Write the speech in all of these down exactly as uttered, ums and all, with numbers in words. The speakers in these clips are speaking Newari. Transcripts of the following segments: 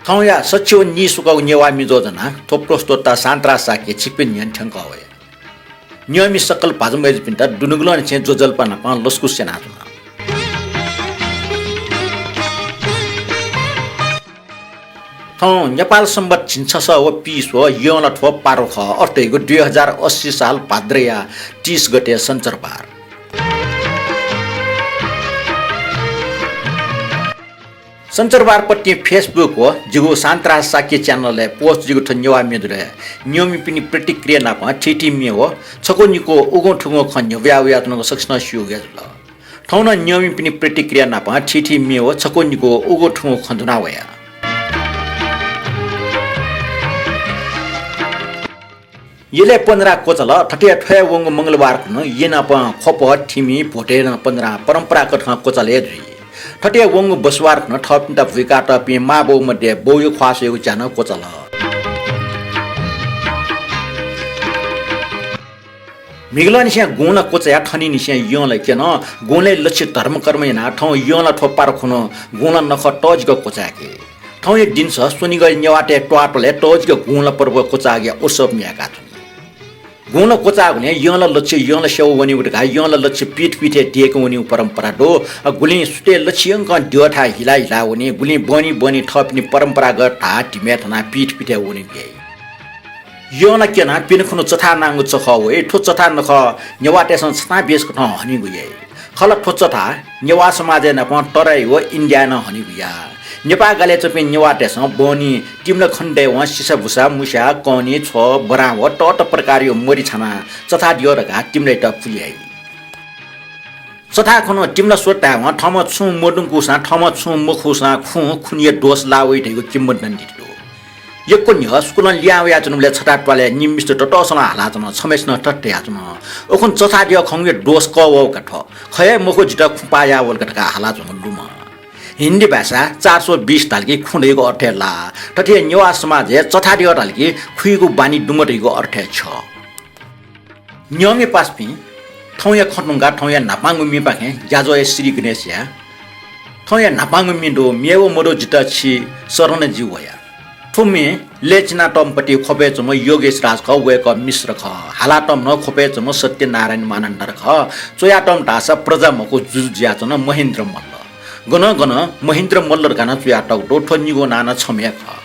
थौंया सच्छि व नीस्वकःगु नेवाः म्ये ज्वजलपा थ्व प्रस्तोता शान्तराज शाक्य छिकपिनि न्ह्यःने थ्यंकः वया। न्यंमि सकल भाजु मय्जुपिन्त दुनुगलंनिसें ज्वजलपा नापं लसकुस यानाच्वना। थौं नेपाल संवत् झिंछसः व पीस्वः यंलाथ्व पारु खः, अथे धइगु दुई हजार अस्सी साल भाद्रया तीस गते सञ्चरबार। सञ्चरबारपतिं Facebook व जिगु शान्तराज शाक्य channel-य् post जूगु थ्व नेवाः म्ये ज्वजलपाय् न्यंमिपिनि प्रतिक्रिया नापं थीथी म्ये व छक्वः निक्वः उगुं थुगुं खँ न्ह्यब्वया वयाच्वनागु सकसिनं स्यूगु हे जुल। थौं नं न्यंमिपिनि प्रतिक्रिया नापं थीथी म्ये व छक्वः निक्वः उगुं थुगुं खँ ज्वना वया। यलय् पञ्जरा क्वचाल। थथे थ्वय् वंगु मंगलबार खुन्हु यनापं ख्वप, थिमि, भोटय् नं पञ्जरा परम्परागत खँ क्वचालय् जुइ। थथे वंगु बसवार खुन्हु थःपिन्त बुइकातःपिं मां बौ मध्ये बौया ख्वाः स्वयेगु ज्या नं क्वचाल। म्हिगलंनिसें गुंला क्वचाया थनिंनिसें यंला क्यन। गुंलय् लच्छि धर्मकर्म यानाः थौं यंलाथ्व पारु खुन्हु गुंला नखः तःजिक क्वचाय्के। थौंया दिनस स्वनिगः नेवाःतय् त्वाःतलय् तःजिक गुंला पर्व क्वचाःगुया उत्सव म्ये याकाच्वनी। गुंला क्वचाःगुलिं यंला लच्छि यंला स्यवः वनीगु धकाः यंला लच्छि पीठ पीठय् देय्के वनीगु परम्परा दु। अ, गुलिं सुथय् लच्छि यंकं द्यःथाय् हिला हिला वनी, गुलिं बहनी बहनी थःपिनि परम्परागत धाः धिमय् थनाः पीठ पीठय् वनीगु याइ। यंला क्यनाः पिने खुन्हु चथाः नांगु चखः वइ। थ्व चथाः नखः नेवाःतय्सं छतां बेस कथं हनीगु याइ। खला थ्व चथाः नेवाः समाजय् नापं तराई व इन्डियाय् नं हनीगु याः। नेपाः गालय् च्वंपिं नेवाःतय्सं बहनी तिमिला खनेदयेवं सिसाभुसा, मुस्या, कनी, छ्व, बरां व तःत प्रकारया मरि छानाः चथाः द्यः धकाः तिमिलायात पुले याइ। चथाः खुन्हु तिमिला स्वत धायेवं थःम्हं छुं मदुंकूसां, थःम्हं छुं मखूसां खुं खुन्हुया दोष लाः वइ धइगु किंवदन्ती दु। यक्व न्ह्यः स्कूलं लिहां वयाच्वनाबलय् छता त्वालय् निम्हसित ततःसलं हालाच्वन। छम्हय्सिनं थथे धयाच्वन, उखुन्हु चथाः द्यः खंगुया दोष कः वःगु का थ्व। खः हे मखु, जितः खुँ पाः याः वल का धकाः हालाच्वंगु लुमं। हिन्दी भाय्सा चार सौ बीस धाल कि खुँ धइगु अर्थ हे लाः। थथे हे नेवाः समाजय् चथाः द्यः धाल कि खुइगु बानी दुम्ह धइगु अर्थ हे छ्यः। न्यंमि पासापिं, थौंया खँ धुंकाः थौंया न्हापांगु म्येपाखें ज्याझ्वःया श्री गणेश याये। थौंया न्हापांगु म्ये दु, म्ये व मदु जितः छि, शरण जि वया। थ्व म्ये लय् चिनातःम्ह पति ख्वपय् च्वंम्ह योगेश राज खः, वय्कः मिश्र खः। हालातःम्ह नं ख्वपय् च्वंम्ह सत्यनारायण मानन्धर खः। च्वयातःम्ह धाःसा प्रजा मखु जुजु जुयाच्वन महेन्द्र मल्ल। गनं गनं महेन्द्र मल्ल धकाः नं च्वयातःगु दु, थ्व निगू नां नं छम्ह हे खः।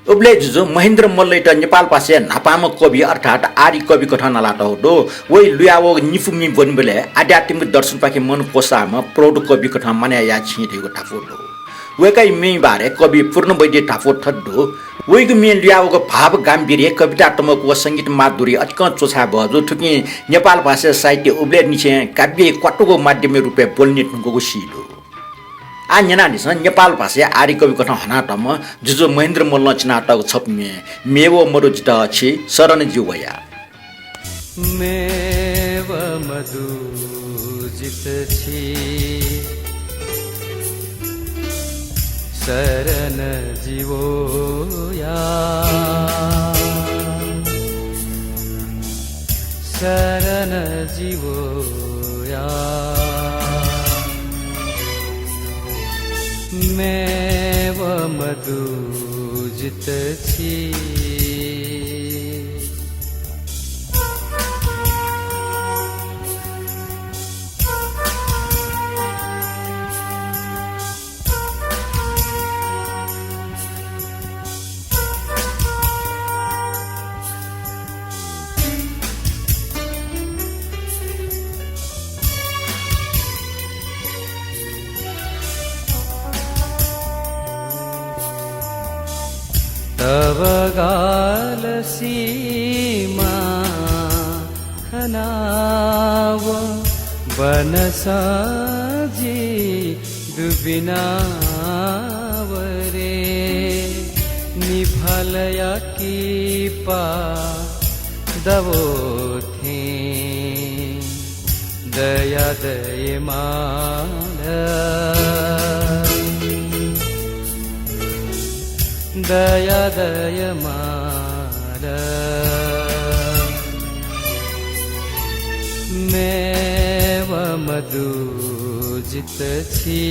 उबलय् जुजु महेन्द्र मल्लयात नेपालभाषाया न्हापांम्ह कवि अर्थात् आर्य कवि कथं नालातःगु दु। वइ लुयावःगु निपु म्ये ब्वनीबलय् आध्यात्मिक दर्शनपाखे मन क्वसाःम्ह प्रौढ कवि कथं मानय् याये छिं धइगु धापू दु। वय्कःया म्येया बारे कवि पूर्ण वैद्यया धापू थथे दु। वइगु म्ये लुयावःगु भाव गाम्भीर्य, कविता तमकु व संगीत माधुर्य अतिकं च्वछाये बहःजू। थुकिं नेपालभाषाया साहित्य उबलय् निसें काव्यया क्वातुगु माध्यमया रूपय् ब्वलने धुंकूगु सी दु। आः न्यनादिसँ, नेपालभाषाया आर्य कवि कथं हनातःम्ह जुजु महेन्द्र मल्लं चिनातःगु छपु म्ये, म्ये व मदु जितः छि, शरण जि वया। म्ये व मदु जितः छि, शरण जि वया। शरण जि वया। म्ये व मदु जितः छि। तव गाल सीमा खनाव बनसं जि दुबिनाव रे। निभालया किपा दवो थें दया दयमाल। दया दयमाल। म्ये व मदु जितः छि।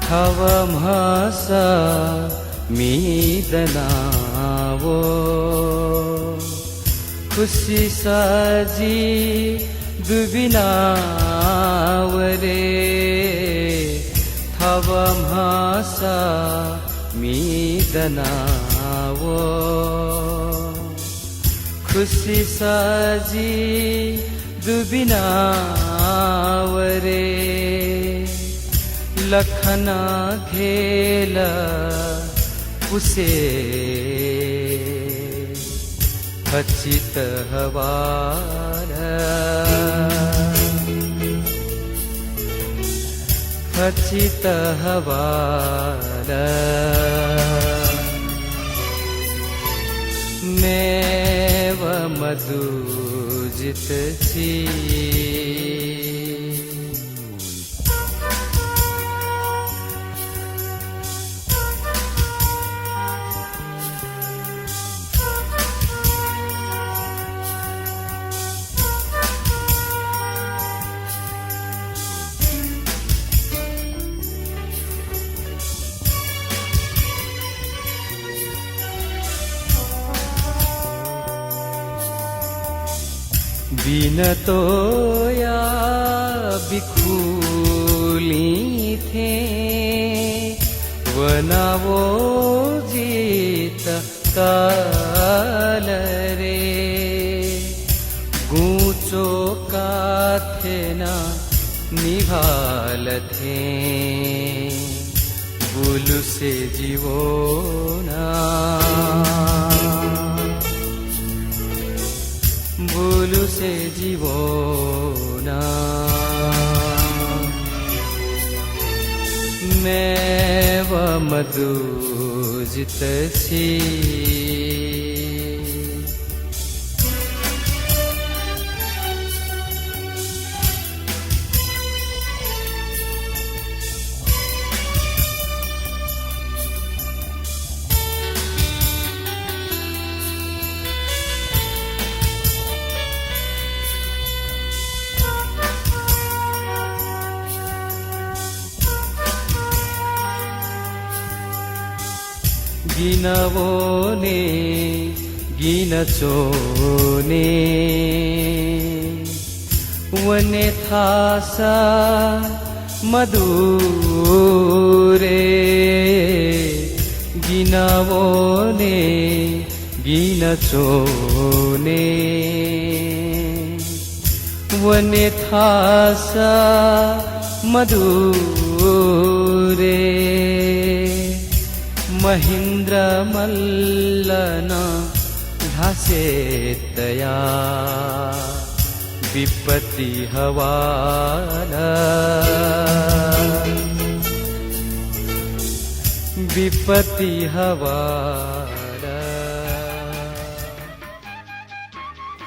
थव म्हसा मि दनाव खुसि साजि दुबिनाव रे। थव म्हसा मि दनाव खुसि साजि दुबिनाव रे। लखन घेल पुसे फचित हवाल, फचित हवाल। मेव मदु जित छि। बिनतोया बिखुलिं थें वनावो जित काल रे। गुँचो काथेना निभाल थें बुलुसे जिवो ना, बुलुसे जिवो ना। मेव मदु जित छि। गिन वने, गिन च्वने, वने थासा मदु रे। गिन वने, गिन च्वने, वने थासा मदु रे। महेन्द्र मल्ल नं ल्हासे तया विपत्ति हवाला, विपत्ति हवाला।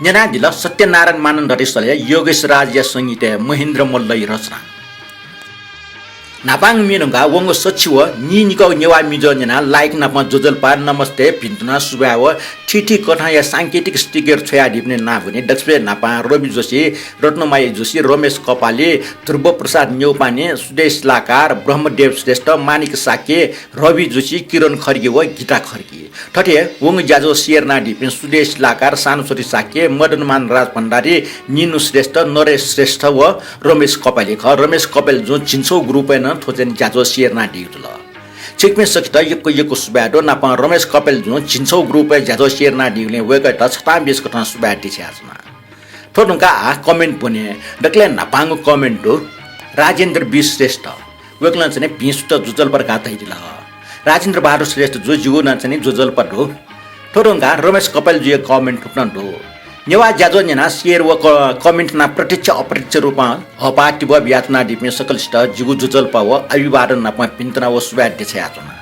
न्यनादिल सत्यनारायण मानन्धरया सलया योगेश राजया संगीतय् महेन्द्र मल्लया रचना। न्हापांगु म्ये धुंकाः वंगु सछि व नीनिकःगु नेवाः म्युजिक न्यनाः like नाप ज्वजलपा, नमस्ते, भिन्तुना, सुभाय् व थीथी कथंया सांकेतिक sticker छ्वयादीपिनि नां ब्वने। दकलय् न्हापां रवि जोशी, रत्नमाया जोशी, रमेश कपाली, ध्रुव प्रसाद न्यौपाने, सुदेश लाकार, ब्रह्मदेव श्रेष्ठ, माणिक शाक्य, रवि जोशी, किरण खड्गी व गीता खड्गी। थथे वंगु ज्याझ्वः share यानादीपिं सुदेश लाकार, सानुश्री शाक्य, मदनमान राजभण्डारी, निनु श्रेष्ठ, नरेश श्रेष्ठ व रमेश कपाली खः। रमेश कपाली जुं झिंछगू group-य् नं थ्व चाहिँ ज्याझ्वः share यानादीगु जुल। छिकपिं सकसित यक्व यक्व सुभाय् दु। नापं रमेश कपाली जुं झिंछगू group-य् ज्याझ्वः share यानादीगुलिं वय्कःयात छतां बेस कथं सुभाय् देछानाच्वना। थ्व धुंकाः आः comment ब्वने। दकलय् न्हापांगु comment दु राजेन्द्र बी श्रेष्ठ। वय्कलं चाहिँ भिं सुथ ज्वजलपा धकाः धयादिल। राजेन्द्र बहादुर श्रेष्ठ जु, जिगु नं चाहिँ ज्वजलपा दु। थ्व धुंकाः रमेश कपाली जुया comment थुकथं दु। नेवाः ज्याझ्वः न्यनाः share व क-, comment यानाः प्रत्यक्ष अप्रत्यक्ष रूपं हःपाः तिबः बियाच्वनादीपिं सकलसित जिगु ज्वजलपा व अभिवादन नाप भिन्तुना व सुभाय् देछानाच्वना।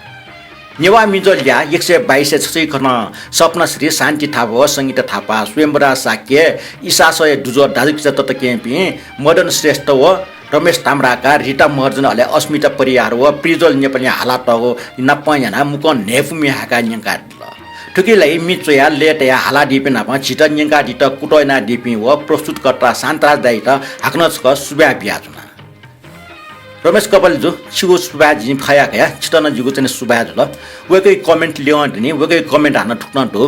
नेवाः म्युजिक ल्याः एक सय बाइसय् छसःया कथं सपनाश्री, शान्ति थापा व संगीता थापा, स्वयम्भूराज शाक्य, इसासया दुजः दाजुकिजा तताकेहेँपिं मदन श्रेष्ठ व रमेश ताम्राकार, रिता महर्जन, अले अस्मिता परियार व प्रिज्वल नेपालीं हालातःगु नापं यानाः मुक्कं न्हय्पु म्ये हाकाः न्यंकादिल। थुकिया लागि म्ये च्वयाः लय् तयाः हालादीपिं नाप झीत न्यंकादीत कुतः यानादीपिं व प्रस्तुतकर्ता शान्तराज दाइयात हाकनं छकः सुभाय् बियाच्वना। रमेश कपाली जु, छिगु सुभाय् जिं फया कया, छितः नं जिगु चाहिँ सुभाय् जुल। वय्‌कःया comment ल्यवं दनि, वय्‌कःया comment हानं थुकथं दु।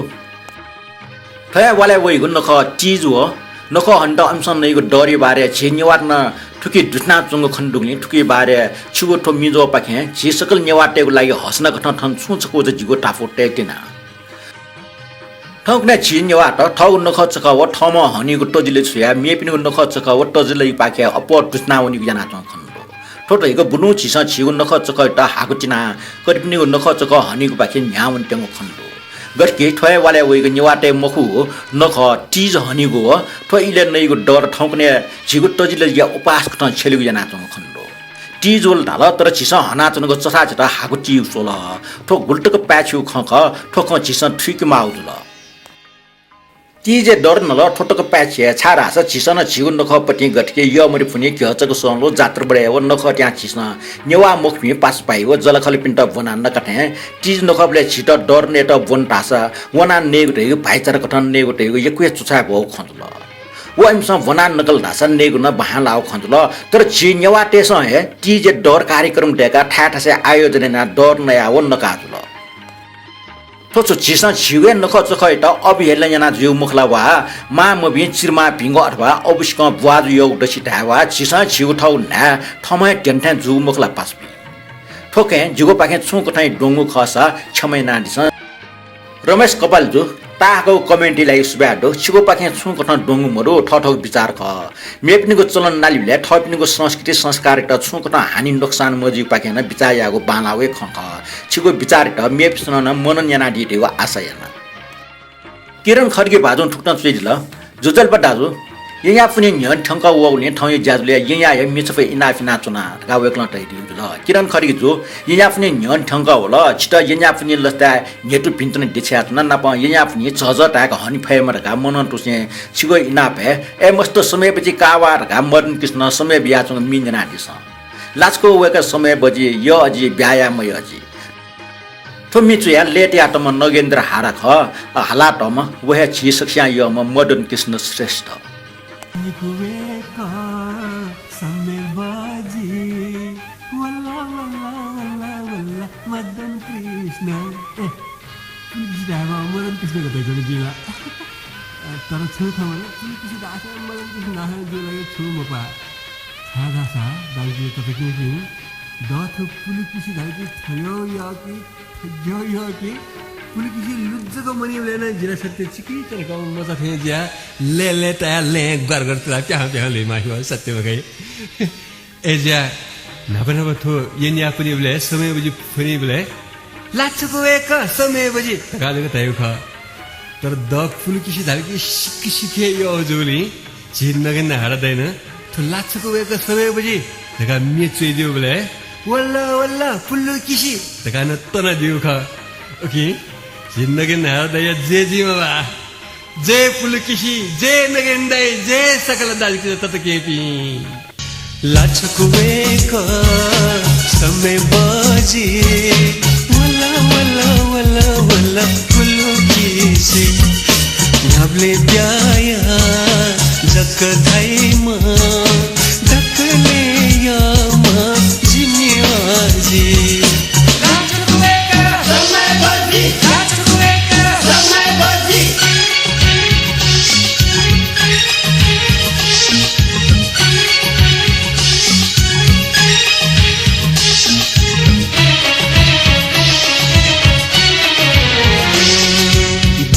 थ्व हे वालय् वइगु नखः तीज व नखः हनेत अमिसं नइगु डरया बारे झी नेवाःत नं थुकी दुथ्यानाच्वंगु खने दुगुलिं थुकी बारे छिगु थ्व मिजोपाखें झी सकल नेवाःतय्‌गु लागि हसना कथं थन छुं छकू जिगु ताफु तये तिना। थौंकन्हय् झी नेवाःत थःगु नखः चखः व थःम्हं हनीगु तजिलय् छुयाः मेपिनिगु नखः चखः व तजिलय्‌पाखे अप्वः दुथ्याना वनीगु यानाच्वंगु खने दु। थ्व धइगु बुलुं झीसं झीगु नखः चखःयात हाकु तिनाः कर्पिनिगु नखः चखः हनीगुपाखे न्ह्याः वनेत्यंगु खने दु। गथे कि थ्व हे वालय् वइगु नेवाःतय् मखुगु नखः तीज हनीगु व थ्व इलय् नइगु डर थौंकन्हय् झीगु तजिलय् जुयाः उपास कथं छ्यलेगु यानाच्वंगु खने दु। तीज वल धाल, तर झीसं हनाच्वनागु चछाः झीत हाकु तीगु स्वल। थ्व गुलि तक पाय्‌छिगु खँ खः, थ्व खँ झीसं थुइके माःगु जुल। तीजय् डर नल, थ्व तक पाय्‌छि हे, छाय्‌धाःसा झीसं नं झीगु नखःपतिं गथे कि यःमरि पुन्हि, घ्यःचक संलु, जात्राबलय् व नखःत्यां झीसं नेवाः मखुपिं पासापाइ व जःलाखःलापिन्त ब्वनाः नका थें तीज नखःबलय् झीत डर नयेत ब्वन धाःसा वनाः नयेगु धइगु भाइचारा कथं नयेगु धइगु यक्व हे चुछाय् ब्वःगु खँ जुल। व इमिसं ब्वनाः नकल धाःसा नयेगु नं बांलाःगु खँ जुल। तर झी नेवाःतय्‌सं हे तीजय् डर कार्यक्रम दय्‌काः थाय् थासय् आयोजना यानाः डर नयाः व नकाः जुल। थ्व छु झीसं झीगु हे नखः चखःयात अवहेलना याना जुइगु मखु ला वा? मां मभिं चिरमा भिंगु अथवा अबुसिकं ब्वाजु यःगु दसि धाये वा? झीसं झीगु थःगु न्हाय् थःम्हं हे द्यने थें जूगु मखु ला पासापिं? थ्व खँय् जिगुपाखें छुं कथं द्वंगु खःसा क्षमा यानादिसँ। रमेश कपाली जु, ताःहाकःगु comment-या लागि सुभाय् दु। छिगुपाखें छुं कथं द्वंगु मदु, थःथःगु बिचार खः। मेपिनिगु चलन नालीबलय् थःपिनिगु संस्कृति संस्कारयात छुं कथं हानि नोक्सान मजुइपाखें नं बिचाः यायेगु बांलाःगु हे खँ खः। छिगु बिचारयात मेपिन्सं नं मनन यानादी धइगु आशा याना। किरण खड्गी भाजुं थुकथं च्वयादिल, ज्वजलपा दाजु, येँयाः पुन्हि न्ह्यःने थ्यंकः वःगुलिं थौंया ज्याझ्वलय् येँयाः हे म्ये छपु इनाप यानाच्वना धकाः वय्‌कलं धयादीगु जुल। किरण खड्गी जु, येँयाः पुन्हि न्ह्यःने थ्यंकः वल, छितः येँयाः पुन्हि लसताय् न्ह्यतुपिन्त नं देछानाच्वना, नापं येँयाः पुन्हि झःझः धायेक हने फयेमा धकाः मनंतुसें छिगु इनाप हे। अय् मस्त समय बजि का वा धकाः मदन कृष्णं समय बियाच्वंगु म्ये न्यनादिसँ। लाचखुगु वय्‌कः समय बजि, यः अजि, ब्याहा याये मयः अजि। थ्व म्ये च्वयाः लय् तयातःम्ह नगेन्द्र हारा खः, अ, हालातःम्ह व हे झी सकसियां यःम्ह मदन कृष्ण श्रेष्ठ। निकु वय्‌कः समय बजि, वल्ला, वल्ला, वल्ला, वल्ला, मदन कृष्ण। ए, पुलुकिसि धायेमाः, मदन कृष्ण गथे जुल जिं ला। अ, तर छु खः मखु, पुलुकिसि धाःसा मदन कृष्ण नासं जिगु लागि छुं मपाः। छाय्‌धाःसा दाजुकिजा तताकेहेँपिं, द थ्व पुलुकिसि धाइपिं थज्याःगु यः कि, थज्याःगु यः कि, पुलुकिसि लुँज्जक मनीबलय् नं जि ला सत्य चिकिचा धकाः मचा थें जुयाः लय् लय् तयाः लँय् ग्वार ग्वार तुलाः प्याहां प्याहां ल्ह्वयेमाः खः, सत्य मखु। अय्‌जुयाः न्हापा न्हापा थ्व येँयाः पुन्हिबलय् समय बजि फ्वनीबलय् लाचखु वय्‌कः समय बजि धकाः जक धाइगु खः। तर द पुलुकिसि धाल कि सिक्क सिक्क हे यः जूगुलिं झी नगेन्द्र हारा दाइनं थ्व लाचखु वय्‌कः समय बजि धकाः म्ये च्वयादीबलय् वल्ला वल्ला पुलुकिसि धकाः नं तनादीगु खः। उकिं झी नगेन्द्र हारा दाइया जय जुइमा बा। जय पुलुकिसि, जय नगेन्द्र दाइ, जय सकल दाजुकिजा तताकेहेँपिं। लाचखु वय्‌कः समय बजि, वल्ला, वल्ला, वल्ला, वल्ला पुलुकिसि। न्ह्याबलें ब्याहा जक धाइम्ह, दकलय् यःम्ह जिमि अजि।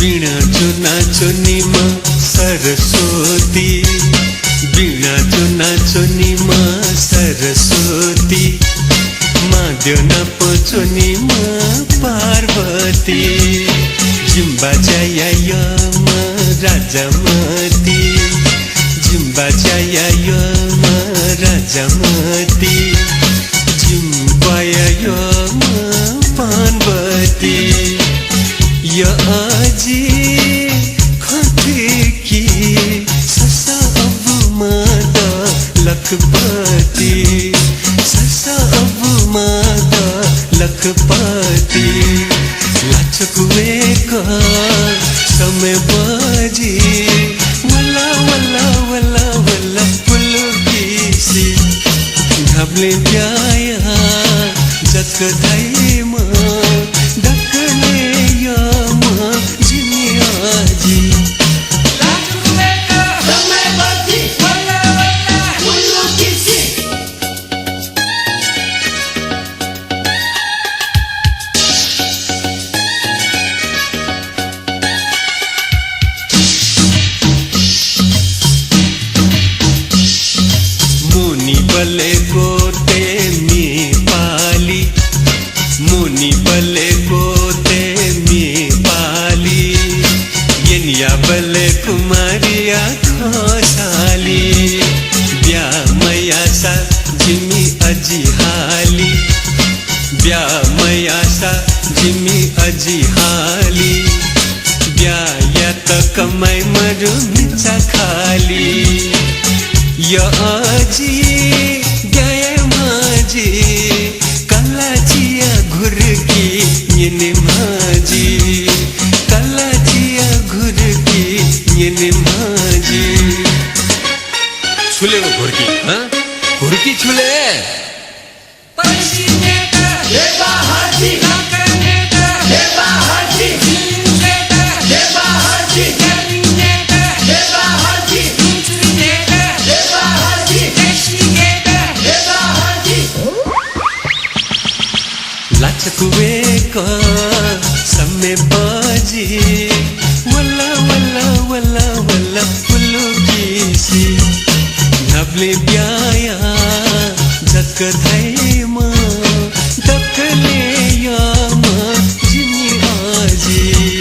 वीणा ज्वनाच्वनीम्ह सरस्वती, वीणा ज्वनाच्वनीम्ह सरस्वती, मां द्यः नाप च्वनीम्ह पार्वती, जिमि बाज्याया यःम्ह राजामती, जिमि बाज्याया यःम्ह राजामती, जिमि ब्वाया यःम्ह पानवती। यः अजि खँ थुइकि, ससा अबु मां द लखपति, ससा अबु मां द लखपति। लाचखु वय्‌कः समय बजि, वल्ला, वल्ला, वल्ला, वल्ला पुलुकिसि। न्हा ले प्याया जक धाइमा दकले यामा जिनियाजी। मुनि बले कोते मी पाली, मुनि बले कोते मी पाली, येनिया बले कुमारिया खसाली, ब्या मयासा जिमि अजि हाली। ब्या मयासा जिमि अजि हाली, ब्या यात कमाइ मरु मिचा खाली। य अजि ब्याये माजि, कलाचिया घुरुकी न्यने माजि, कलाचिया घुरुकी न्यने माजि। छुले घुरुकी, हँ? घुरुकी छुले? लाचकुवेक समे बजि, वला, वला, वला, वला, पुलुकिसि। नबले ब्याया जक धाइमा दकले यामा जिनि अजि।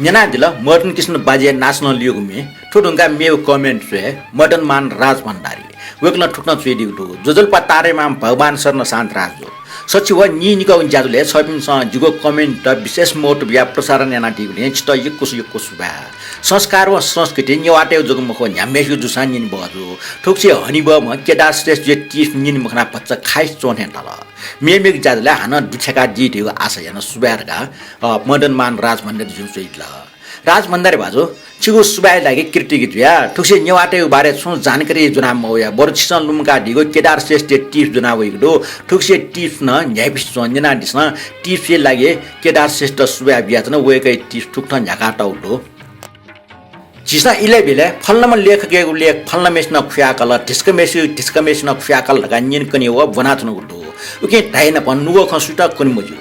न्यनादिल मदन कृष्ण बाजे नाचनं लिउगु म्ये। थ्व धुंकाः मेगु comment स्वये मदन मान राजभण्डारी। वय्कलं थुकथं च्वयादीगु दु, ज्वजलपा तारेमाम भगवान शरण शान्तराज जु। सच्छि व नीनिकःगु ज्याझ्वलय् छःपिन्सं जिगु comment त विशेष महत्व बियाः प्रसारण यानादीगुलिं छितः यक्व यक्व सुभाय्। संस्कार व संस्कृति नेवाःतय्गु जक मखु, न्ह्याम्हय्सिगु जूसां न्यने बहःजू। थुगुसी हनेबहःम्ह केदार श्रेष्ठ जुया tips न्यने मखनाः भचा खाइस च्वं थें ताल। मेमेगु ज्याझ्वलय् हानं दुथ्याकादीधइगु आशा यानाः सुभाय् धकाः, अ, मदन मान राजभण्डारी जुं च्वयादिल। राजभण्डारी भाजु, छिगु सुभाय् लागि कृतज्ञ जुया। थुगुसी नेवाःतय्गु बारे छुं जानकारी ज्वना मवया, बरु छिसं लुमंकादीगु केदार श्रेष्ठया tips ज्वना वइगु दु। थुगुसी tips नं न्ह्याइपुसे च्वं न्यनादिसँ। Tips या लागि केदार श्रेष्ठत सुभाय् बियाच्वना, वय्कःया tips थुकथं न्ह्याकातःगु दु। झीसं इलय् ब्यलय् फलानाम्ह लेखकयागु लेख फलानाम्हेसिनं खुयाकल, ढिक्कम्हेसिगु ढिक्कम्हेसिनं खुयाकल धकाः न्यने कने व ब्वनाच्वनागु दु। उकिं धाये नाप नुगः खँ सुइत कने मज्यू।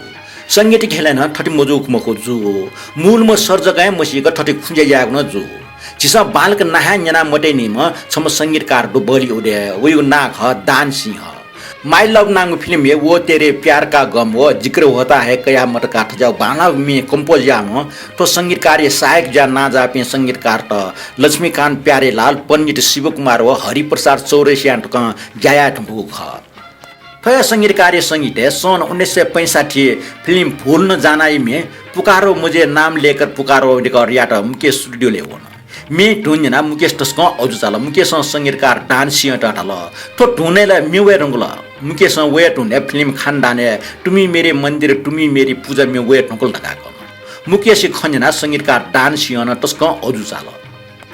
संगीत ख्यलय् नं थथे मजूगु मखु जू। मूलम्ह सर्जकं हे मसीक थथे खुँज्या यायेगु नं जू। झीसं बांलाक नां हे न्यना मतइनिम्ह छम्ह संगीतकार दु बलि उदय, वयागु नां खः दान सिंह। My Love नांगु फिल्मय् वो तेरे प्यार का गम व जिक्र होता है कयामत का थज्याःगु बांलाःगु म्ये compose याःम्ह थ्व संगीतकारया सहायक जुयाः नांजाःपिं संगीतकारत लक्ष्मीकान्त प्यारेलाल, पण्डित शिवकुमार व हरिप्रसाद चौरसियां तकं ज्या याये धुंकूगु खः। थ्व हे संगीतकारया संगीतय् सन् उन्नाइस सय पैंसठ्ठी फिल्म भूल न जानाया म्ये पुकारो मुझे नाम लेकर पुकारो record यात मुकेश studio-लय् वन। म्ये धुन न्यनाः मुकेश तसकं अजू चाल। मुकेशं संगीतकार दान सिंहयात धाल, "थ्व धुनय् ला म्ये वये धुंकल।" मुकेशं वया धुनय् फिल्म खानदानय् तुम ही मेरे मंदिर, तुम ही मेरी पूजा म्ये वये धुंकल धकाः कन। मुकेशया खँ न्यनाः संगीतकार दान सिंह नं तसकं अजू चाल।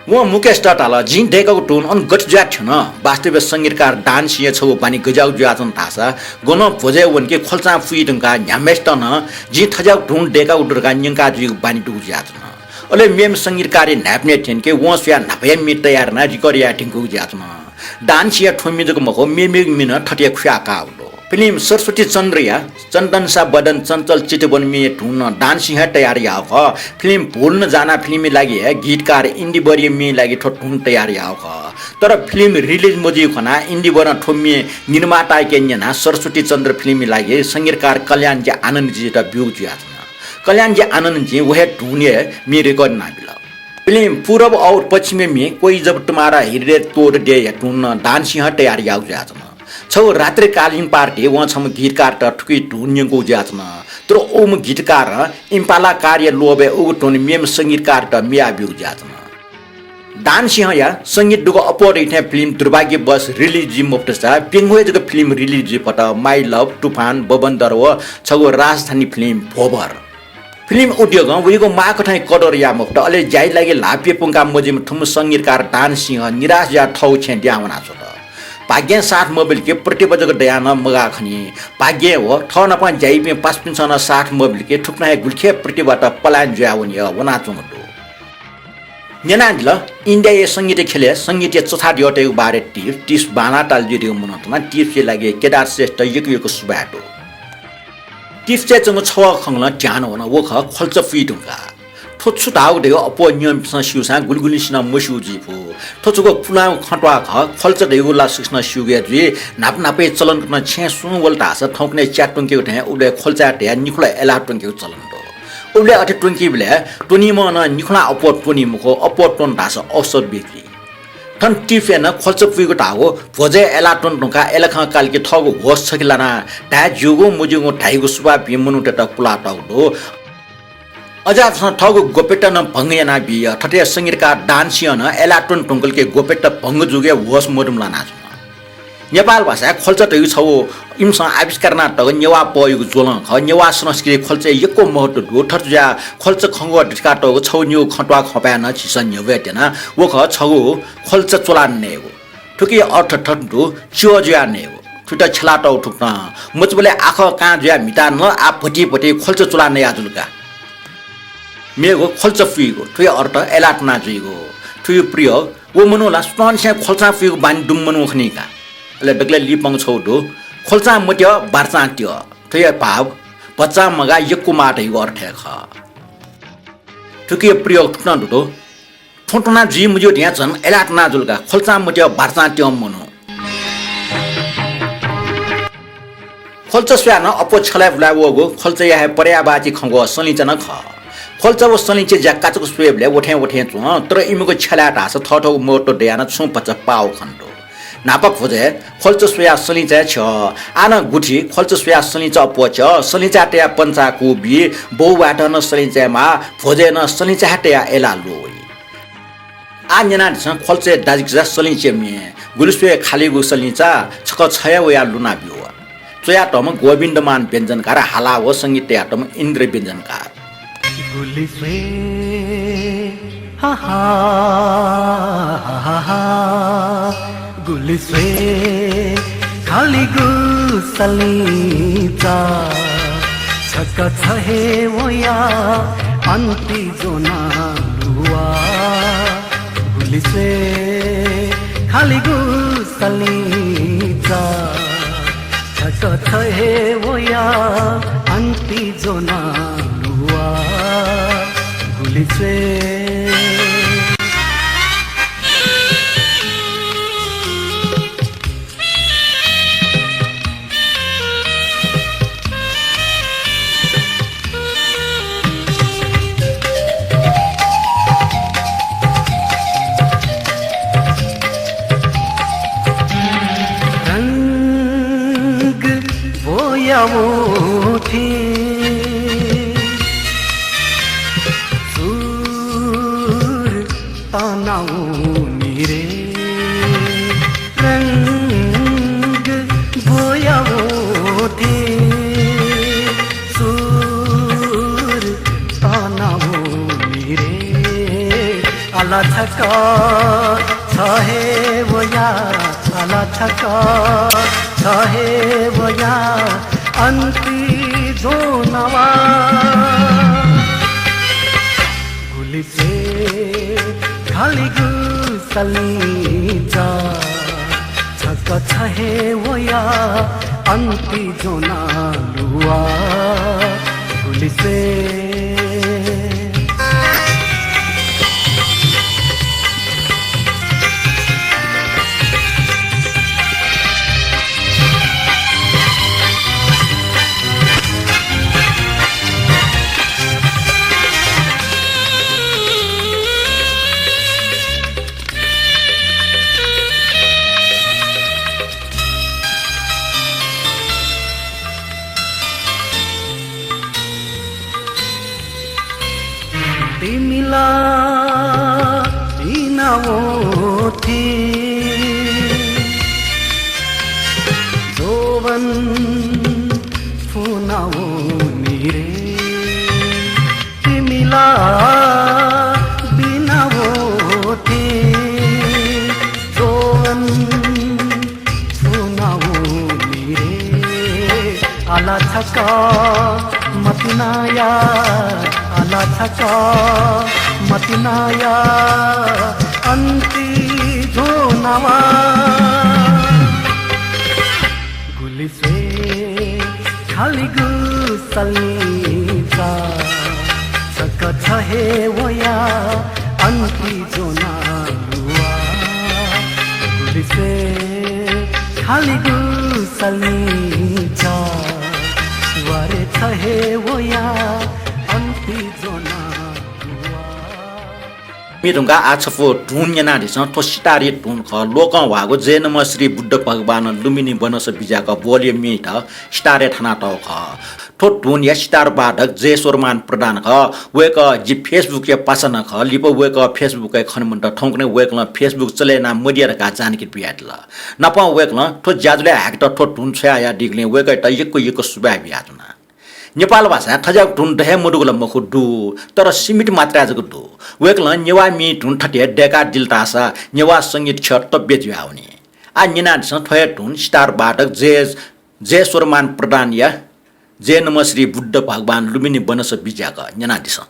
वं मुकेशयात धाल, "जिं दय्कागु धुन अन गथे जुयाः थ्यन?" वास्तवय् संगीतकार दान सिंहया छगू बानी गज्याःगु जुयाच्वन धाःसा, गनं भ्वजय् वन कि ख्वल्चां पुइ धुंकाः न्ह्याम्हेसित नं जिं थज्याःगु धुन दय्कागु दु धकाः न्यंका जुइगु बानी दुगु जुयाच्वन। अले मेम्ह संगीतकारया न्हाय्पनय् थ्यन कि वं स्वयाः न्हापाया म्ये तयार यानाः record याये धुंकूगु जुयाच्वन। दान सिंहया थ्व म्ये जक मखु, मेमेगु म्ये नं थथे खुयाकाःगु दु। फिल्म सरस्वती चन्द्रया चन्दन सा बदन चञ्चल चितवन म्ये धुन नं दान सिंहं तयार याःगु खः। फिल्म भूल न जाना फिल्मया लागि हे गीतकार इन्दिवरया म्येया लागि थ्व धुन तयार याःगु खः। तर फिल्म release मजुइगु खनाः इन्दिवरं थ्व म्ये निर्मातायाके न्यनाः सरस्वती चन्द्र फिल्मया लागि संगीतकार कल्याण जे आनन्दजीयात ब्यूगु जुयाच्वन। कल्याण जे आनन्दजीं व हे धुनया म्ये record यानाबिल। फिल्म पूरब और पश्चिमया म्ये कोई जब तुम्हारा हृदय तोड़ देया धुन नं दान सिंहं तयार याःगु जुयाच्वन। छगू रात्रिकालीन party वं छम्ह गीतकारयात थुकी धुन न्यंकूगु जुयाच्वन। तर उम्ह गीतकारं इम्पाला कारया लोभय् उगु धुन मेम्ह संगीतकारयात म्ये याः ब्यूगु जुयाच्वन। दानसिंहया संगीत दुगु अप्वः दइथें फिल्म दुर्भाग्यवश release जुइ मफुत सा, प्यंगू हे जक फिल्म release जुइ फत, My Love, तुफान, बबन दर व छगू राजधानी फिल्म भोभर। फिल्म उद्योगं वइगु माःकथं कदर याये मफुत, अले ज्याइ लागि ल्हाः प्यपुंका मजिम्ह थुम्ह संगीतकार दानसिंह निराश जुयाः थःगु छेँय् द्याः वनाच्वंत। भाग्यं साथ मबिलके प्रतिभा जक दयाः नं मगाः खनी। भाग्यं व थः नाप ज्याइपिं पासापिन्सं नं साथ मबिलके थुकथं हे गुलिखे प्रतिभात पलायन जुयाः वनी, वनाच्वंगु दु। न्यनादिल, इन्डियाया संगीत ख्यलय् संगीतया चछाः द्यःतय्गु बारे tips, tips बांलाः ताल जुइदीगु मनूतय्त tips या लागि केदार श्रेष्ठ यक्व यक्व सुभाय् दु। Tips-य् च्वंगु छवः खँग्वलं ध्यान वन, व खः ख्वल्चा पुइ धुंकाः। थ्व छु धाःगु धयागु अप्वः नियमपिन्सं स्यूसां गुलिगुलिंसिनं मस्यू जुइ फु। थ्व छगू पुलांगु खँ त्वाः खः, ख्वल्चा धयागु ला सुसिनं स्यूगु हे जुइ, न्हापा न्हापा हे चलन कथं छेँय् सुं वल धाःसा थौंकन्हय् च्या त्वंकेगु थें उबलय् ख्वल्चाय् तयाः निखुला अय्लाः त्वंकेगु चलन दु। उबलय् अथे त्वंकीबलय् त्वनीम्हं नं निखुला अप्वः त्वनी मखु, अप्वः त्वन धाःसा औषध बिक्री। थन tips-य् नं ख्वल्चा पुइगु धाःगु भ्वजय् अय्लाः त्वन धुंकाः अय्लाखं कालके थःगु होश छ कि लानाः धाये ज्यूगु मज्यूगु धाइगु सुभाव बीम्ह मनूतय्त कुलातःगु दु। अज्याःपिन्सं थःगु गोप्यता नं भंग यानाबी। थथे संगीतकार दानसिंहं नं अय्लाः त्वन धुंकलके गोप्यता भंग जूगु हे होश मदुम्ह लानाच्वन। नेपाल भाषाय् ख्वल्चा धइगु छगू इमिसं आविष्कार यानातःगु नेवाः पहःयागु ज्वलं खः। नेवाः संस्कृतिइ ख्वल्चाय् यक्व महत्व दु। थथे जुयाः ख्वल्चा खँग्वः दथुकातःगु छगू निगू खँ त्वाः खँपाय् नं झीसं न्ह्यब्वये त्यना। व खः छगू ख्वल्चा चुलाः नयेगु। थुकिया अर्थ थथे दु, च्यः जुयाः नयेगु। थुइत छ्यलातःगु थुकथं, मचाबलय् आखः कां जुयाः म्हिताः नल, आः भति भति ख्वल्चा चुलाः नया जुल का। मेगु ख्वल्चा पुइगु, थुया अर्थ अय्लाः त्वना जुइगु। थुया प्रयोग, व मनू ला सुथंनिसें ख्वल्चां पुइगु बानी दुम्ह मनू खनी का। अले दकलय् लिपा छगू दु, ख्वल्चां मत्यः, बार्चां त्यः। थुया भाव, भचा मगाः यक्व माः धइगु अर्थ हे खः। थुकिया प्रयोग थुकथं दु, थ्व त्वना जुइ मज्यू धयां झन अय्लाः त्वना जुल का, ख्वल्चां मत्यः बार्चां त्यंम्ह मनू। ख्वल्चा स्वयाः नं अप्वः छ्यलाय् बुलाय् वःगु ख्वल्चाया हे पर्यायवाची खँग्वः सलिंचा नं खः। ख्वल्चा व सलिंचा ज्या काचाक्क स्वयेबलय् वथें वथें च्वं, तर इमिगु छ्यलाय् धाःसा थःथःगु महत्व दयाः नं छुं भचा पाः खने दु। न्हापा भ्वजय् ख्वल्चा स्वयाः सलिंचाय् छ्यः। आः नं गुथि, ख्वल्चा स्वयाः सलिंचा अप्वः छ्यः, सलिंचाय् तयाः पन्चाः कू बी, बौभाय्त नं सलिंचाय् माः, भ्वजय् नं सलिंचाय् हे तयाः अय्लाः ल्वः वइ। आः न्यनादिसँ ख्वल्चाय् दाजिकिजा सलिंचाया म्ये, गुलि स्वये खालिगु सलिंचा, छकः छ हे वयाः लुना ब्यू। च्वयातःम्ह गोविन्दमान व्यञ्जनकार, हाला व संगीत तयातःम्ह इन्द्र व्यञ्जनकार। गुलि स्वये, हा हा, हा हा हा, गुलि स्वये खालिगु सलिंचा, छकः छ हे वयाः अन्ति ज्वना लुवा। गुलि स्वये खालिगु सलिंचा, छकः छ हे वयाः अन्ति ज्वना लुवा। गुलि स्वये। रंग बोयावं थें सुर तनावनी रे। रंग बोयावं थें सुर तनावनी रे। आला छकः छ हे वयाः, आला छकः छ हे वयाः अन्ति ज्वना वा। गुलि स्वये खालिगु सलिंचा, छकः छ हे वयाः अन्ति ज्वना लुवा। गुलि स्वये। तिमिला वःथें जोवन फुना वनी रे, तिमिला बिना वःथें जोवन फुना वनी रे। आला छकः मतिनाया, आला छकः मतिनाया, अन्ति ज्वनावा। गुलि स्वये खालिगु सल्लिचा, छकः छ हे वया अन्ति ज्वनालुवा। गुलि स्वये खालिगु सल्लिचा, वारे छ हे वया अन्ति ज्वनालुवा। म्ये धुंकाः आः छपु धुन न्यनादिसँ। थ्व सितारया धुन खः। लोकं ह्वाःगु जय नमः श्री बुद्ध भगवान लुम्बिनी वनस बिज्याक ब्वहलया म्येत सितारय् थानातःगु खः। थ्व धुनया सितार वादक जयस्वरमान प्रधान खः। वय्कः जि Facebook-या पासा नं खः। लिपा वय्कः Facebook-य् खने मन्त। थौंकन्हय् वय्कलं Facebook चले याना मदिया धकाः जानकारी बियादिल। नापं वय्कलं थ्व ज्याझ्वलय् हायेकेत थ्व धुन छ्वयाहयादीगुलिं वय्कःयात यक्व यक्व सुभाय् बियाच्वना। नेपाल भाषाय् थज्याःगु धुन द हे मदुगु ला मखु, दु, तर सीमित मात्राय् जक दु। वय्कलं नेवाः म्ये धुन थथे दय्कादिल धाःसा नेवाः संगीत क्षेत्र तब्य जुयावनी। आः न्यनादिसँ थ्व हे धुन सितार वादक जय, जयस्वरमान प्रधानया जय नमः श्री बुद्ध भगवान लुम्बिनी वनस बिज्याक न्यनादिसँ।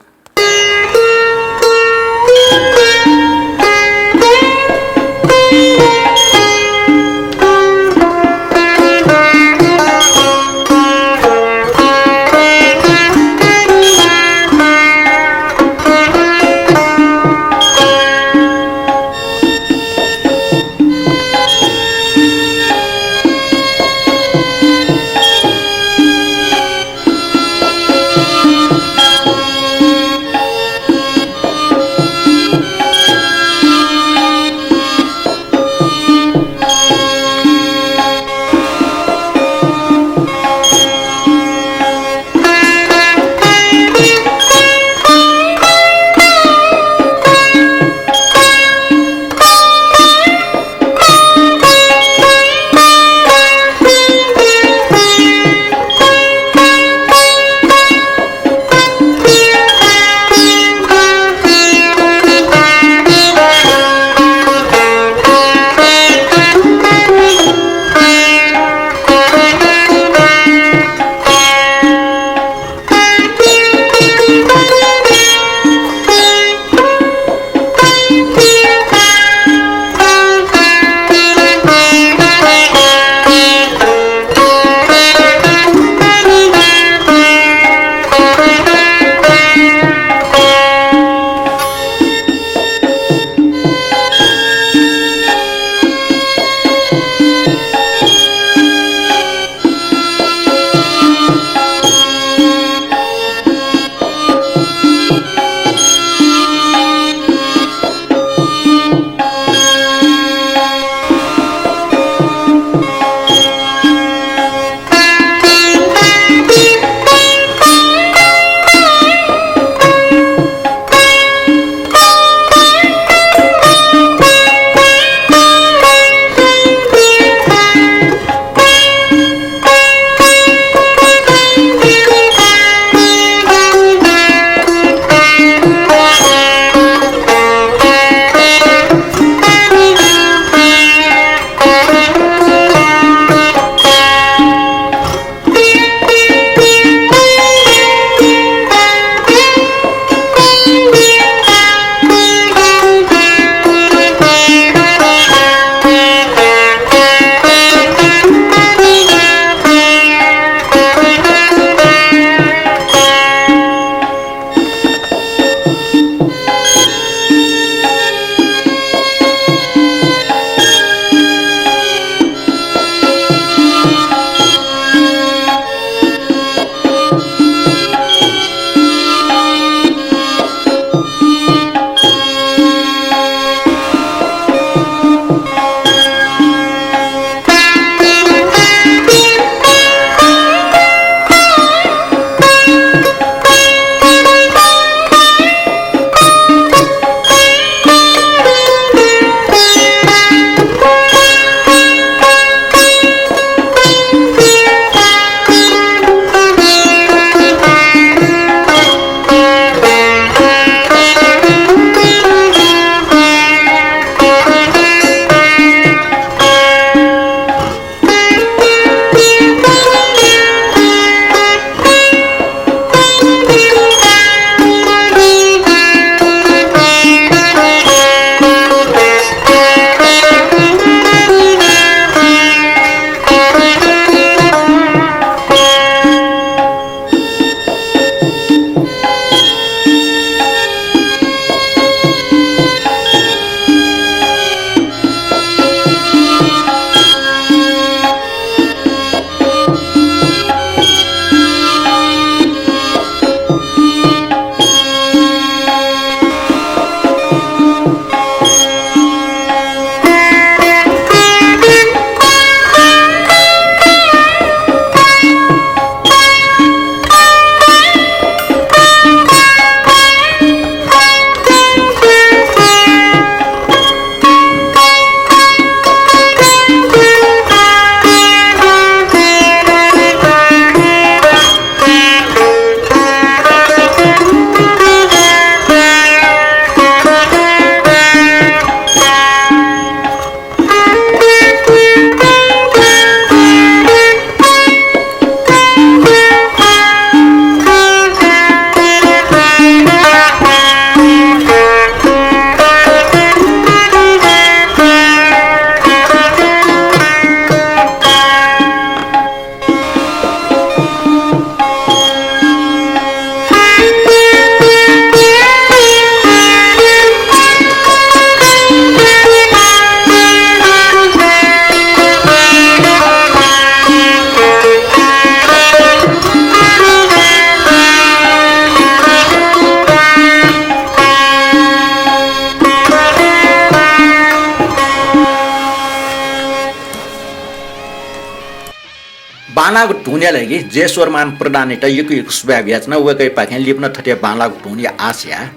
बांलाःगु धुनया लागि जयेश्वरमान प्रधानयात यक्व यक्व सुभाय् बियाच्वना। वय्‌कःयापाखें लिपा नं थथे बांलाःगु धुनया आश याये।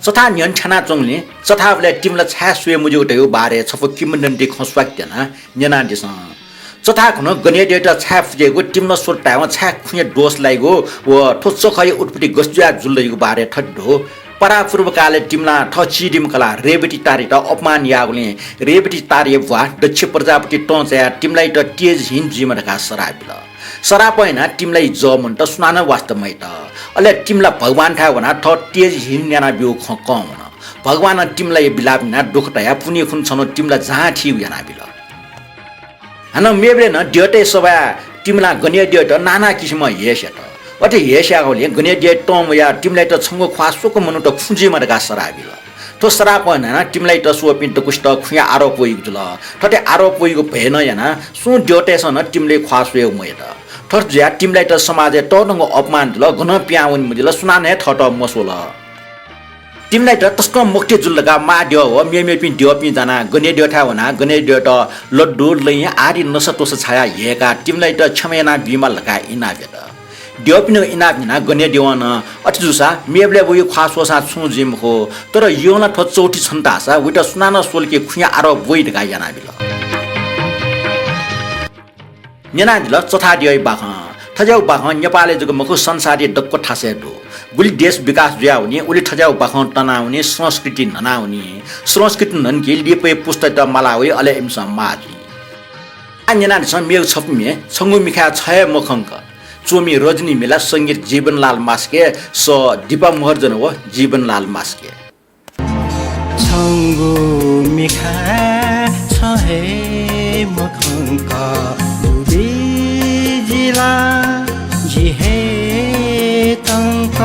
चथाः न्ह्यःने थ्यानाच्वंगुलिं चथाःबलय् तिमिला छाय् स्वये मज्यूगु धयागु बारे छपु किंवदन्ती खँ स्वाके त्यनाः न्यनादिसँ। चथाः खुन्हु गनेद्यःयात छाय् फुकेगु, तिमिला स्वल धायेवं छाय् खुँया दोष लाइगु व थ्व चखःया उत्पत्ति गथे जुयाः जुल धयागु बारे थथे दु। परापूर्वकालय् तिमिलां थः चिधीम्ह कलाः रेवती तारेयात अपमान याःगुलिं रेवती तारेया भ्वाः दक्ष प्रजापतिं तं चायाः तिमिलायात तेजहीन जुइमा धकाः सराप बिल। सरापं यानाः तिमिलाया जः मनूत सुनानं वास्ता मयात। अले तिमिला भगवानथाय् वनाः थः तेजहीन यानाब्यूगु खँ कं वन। भगवानं तिमिलाया बिलाप यानाः दुःख तयाः पुन्हि खुन्हु छन्हु तिमिला जहां थीगु यानाबिल। हानं मेबलय् नं द्यःतय् सभाय् तिमिलां गनेद्यःयात नाना किसिमं हेस यात। अथे हेस याःगुलिं गनेद्यःया तं वयाः तिमिलायात छंगु ख्वाः स्वकः मनूत खुँ जुइमा धकाः सराप बिल। थ्व सरापं यानाः तिमिलायात स्वःपिं दक्वसित खुँया आरोप वइगु जुल। थथे आरोप वइगु भय नं यानाः सुं द्यःतय्‌सं नं तिमिलाया ख्वाः स्वयेगु मयात। थथे जुयाः तिमिलायात समाजय् तःधंगु अपमान जुल, गनं पिहां वने मजिल, सुनानं हे थःत मस्वल। तिमिलायात तसकं मखुथें जुल धकाः महाद्यः व मेमेपिं द्यःपिं जानाः गनेद्यःथाय् वनाः गनेद्यःयात लड्डु, लँय् आदि नसात्वँसा छायाः ह्यय्‌काः तिमिलायात क्षमा यानाबीमाल धकाः इनाप यात। द्यःपिनिगु इनाप न्यनाः गनेद्यवं नं अथे जूसा मेबलय् वइगु ख्वाः स्वःसां छुं जुइ मखु, तर यःम्ह ला थ्व चौथि छन्त धाःसा वयात सुनानं स्वल कि खुँया आरोप वइ धकाः यानाबिल। न्यनादिल चथाःद्यःया बाखं। थज्याःगु बाखं नेपालय् जक मखु, संसारया दक्व थासय् दु। गुलि देश विकास जुयावनी, उलि थज्याःगु बाखं तनावनी, संस्कृति न्हनावनी। संस्कृति न्हंकी लिपाया पुस्तायात माला वइ, अले इमिसं माः जुइ। आः न्यनादिसँ मेगु छपु म्ये छंगु मिखाय् छ हे मखंक। च्वमि रजनी मिला, संगीत जीवनलाल मास्के, सः दीपा महर्जन व जीवनलाल मास्के। छंगु मिखाय् छ हे मखंक दुबी जिला, जि हे तंक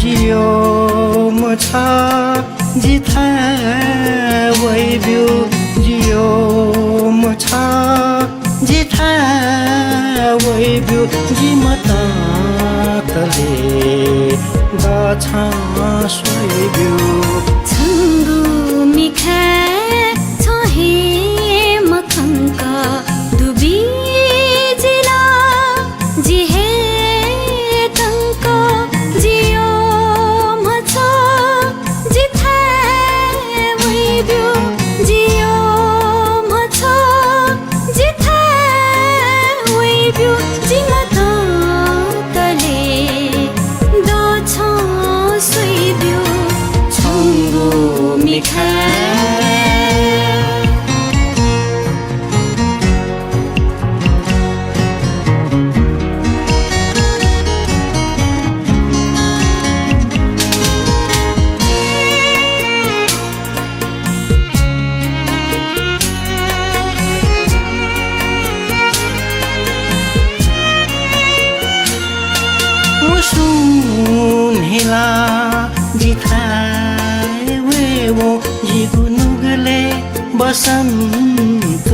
जियोम छ। जिथाय् वइब्यु जियोम छ, जिथाय् वइब्यु जि मतंतले दछं स्वइब्यु। छंगु मिखाय् छं हे मखंक दुबी जिला, जि हे तंक जियोम छ। जिथाय् वइब्यु जियोम छ, जिथाय् वइब्यु जि मतंतले दछं स्वइब्यु। छंगु मिखाय् मुसु न्हिला जिथाय् वयेवं जिगु नुगलय् बसन्त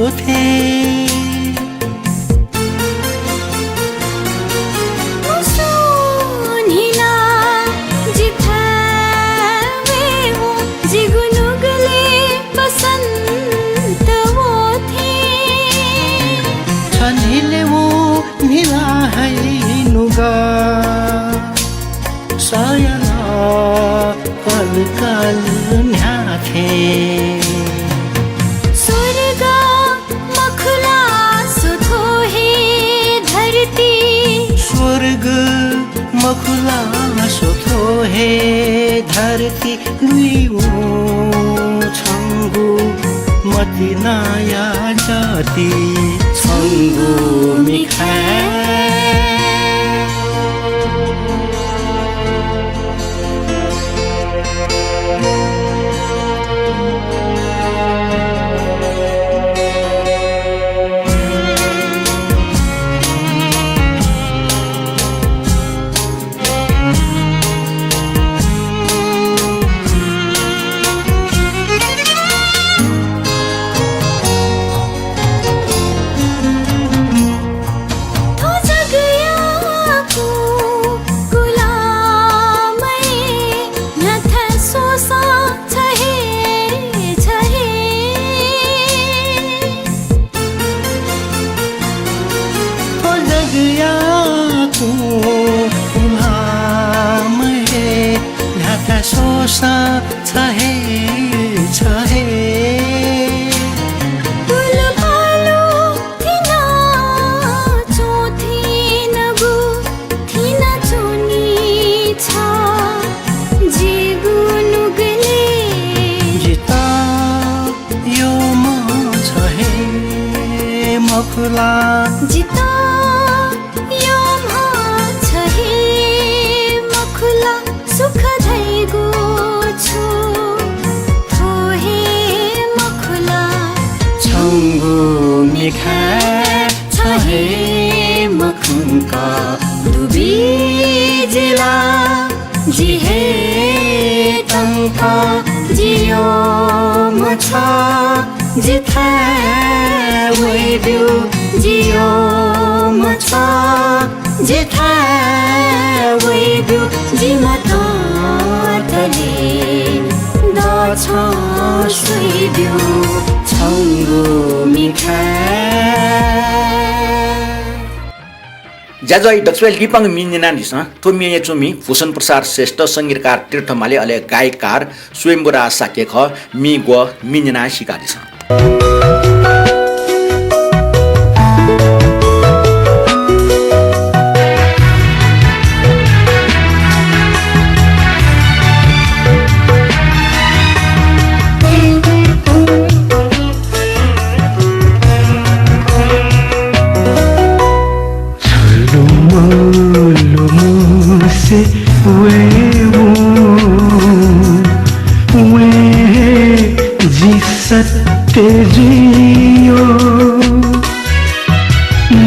वःथें। मुसु न्हिला जिथाय् वयेवं जिगु नुगलय् बसन्त वःथें। छ न्हिलय् वं न्हिला है नुगः सयल कलकल न्ह्याथें। स्वर्ग मखु ला सो थ्व हे धरती। स्वर्ग मखु ला सो थ्व हे धरती। लुइवं छंगु मतिनाया जति छंगु मिखाय्। थ्व जगया सा छ हे, छ हे। पुलपालो थिना च्वथिनगु थिना च्वनी छ जिगु नुगले। जिता यो म छ हे मखुला। जिता यो म्ह छ हे मखुला, सुख धइगु छु थ्व हे मखुला। छंगु मिखाय् छ हे मखुंक दुबी जिला। जि हे तंक जियो मछ जिथाय् वइब्यु जियो मछ, जिथाय् वइब्यु जि मतले दछं स्वइब्यु छंगु मिखाय्। ज्याझ्वः दक्वसिबय् लिपांगु म्ये न्यनादिसँ। थ्व म्येया च्वमि भूषण प्रसाद श्रेष्ठ, संगीतकार तीर्थ माली, अले गायककार स्वयम्भूराज शाक्य खः। म्ये ग्वः, म्ये न्यनाः सीकादिसँ। छलुमलुमसे वयेवं, वये हे जि सत्य जुइयो।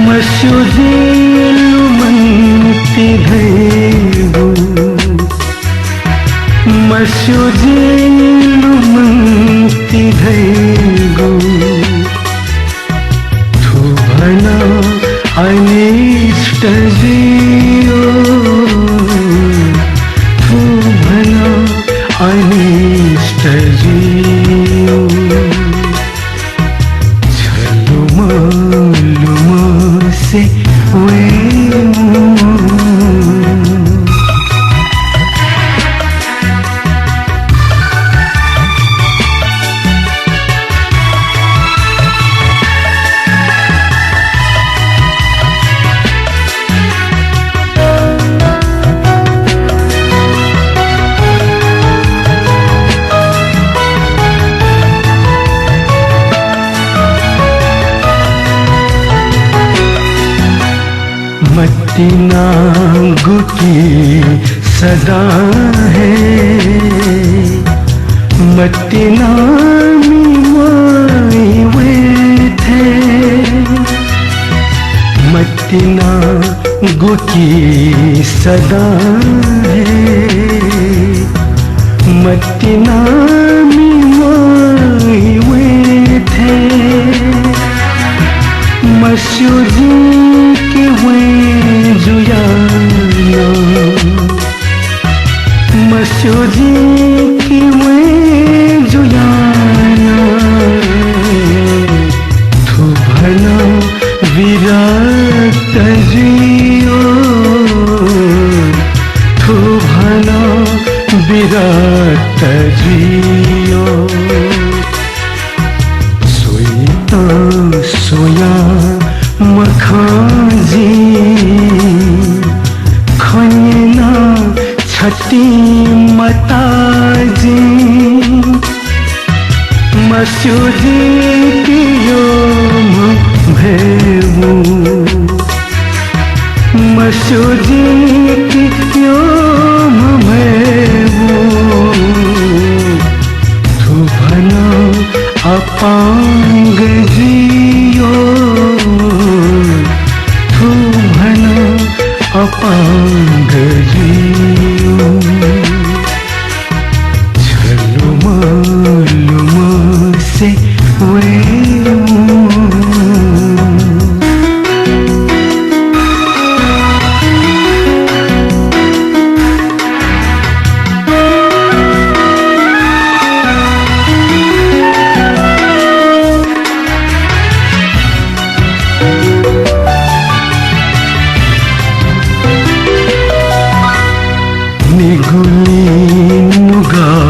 मस्यू जिं लुमन्ति धइगु, मस्यू जिं लुमन्ति धइगु। थुभन अनिष्ट जियो, थुभन अनिष्ट जियो। छलुमलुमसे वयेवं। मतिना गुकी सदा हे, मतिना मिवाई वेथे। मतिना गुकी सदा हे, मतिना मिवाई वेथे। मस्यू जिं कि वय् जुयाः नं, मस्यू जिं कि वय् जुयाः नं, थुभन विरक्त जुइयो, थुभन विरक्त जुइयो। स्वइतं स्वयां मखं जिं, खँ न्यनाः छतिं मता जिं। मस्यू जिं कि यःम्ह भयेवं, मस्यू जिं कि यःम्ह भयेवं। थुभन अपांग जुइयो, थुभन अपांग जुइयो। छलुमलुमसे वयेवं। निगुलिं नुगः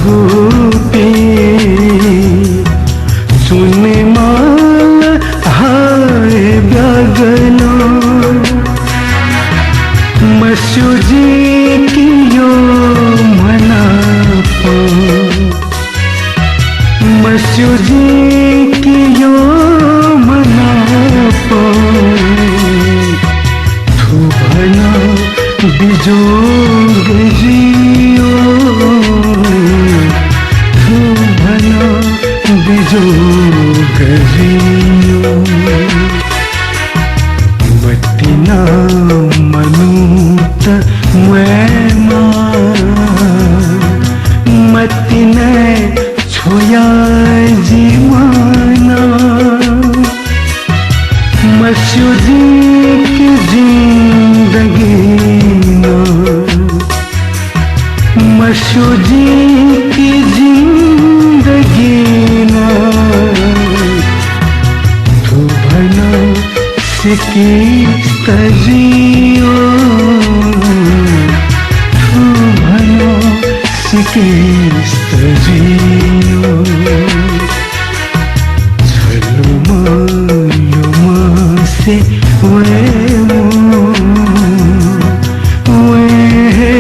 गुपिं च्वनेमाल हाय ब्यागलं। मस्यू जिं कि यो म्हनापं, मस्यू जिं कि यो म्हनापं। थुभनं बिजोग जियो, थुभनं बिजोग जियो। मतिना मनूत म्वयेमा, मतिना छ्वया जिमाना। मस्यू जिं कि जिन्दगी नं, मस्यू जिं कि जिन्दगी नं। थुभनं सिकिस्त जियो, थुभनं सिकिस्त जियो। छलुमलुमसे वयेमु, वये हे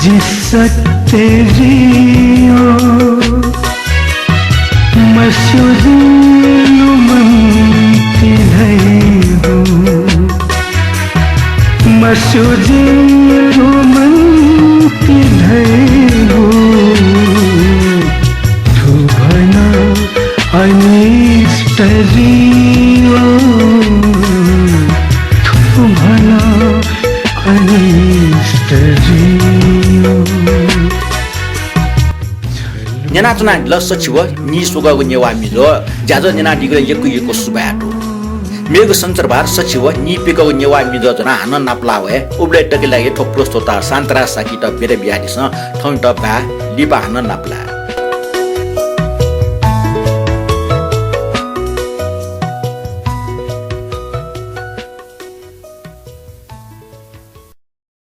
जि सत्य जियो। मस्यू जिं लुमन्ति धइगु, मस्यू जिं लुमन्ति धइगु। थुभनं अनिष्ट जियो, थुभनं अनिष्ट जियो। न्यनाच्वनादिल सछि व नीस्वकःगु नेवाः म्हिगः। ज्याझ्वः न्यनादीगुलिं यक्व यक्व सुभाय् दु। मेगु सञ्चरभार सछि व नीप्यकःगु नेवाः म्हिगः ज्वनाः हानं नापलाः वये। उबलय् तक लागि थ्व प्रस्तुता शान्तराज शाक्ययात बिदा बियादिसँ। थौंयात बाय्, लिपा हानं नापलाये।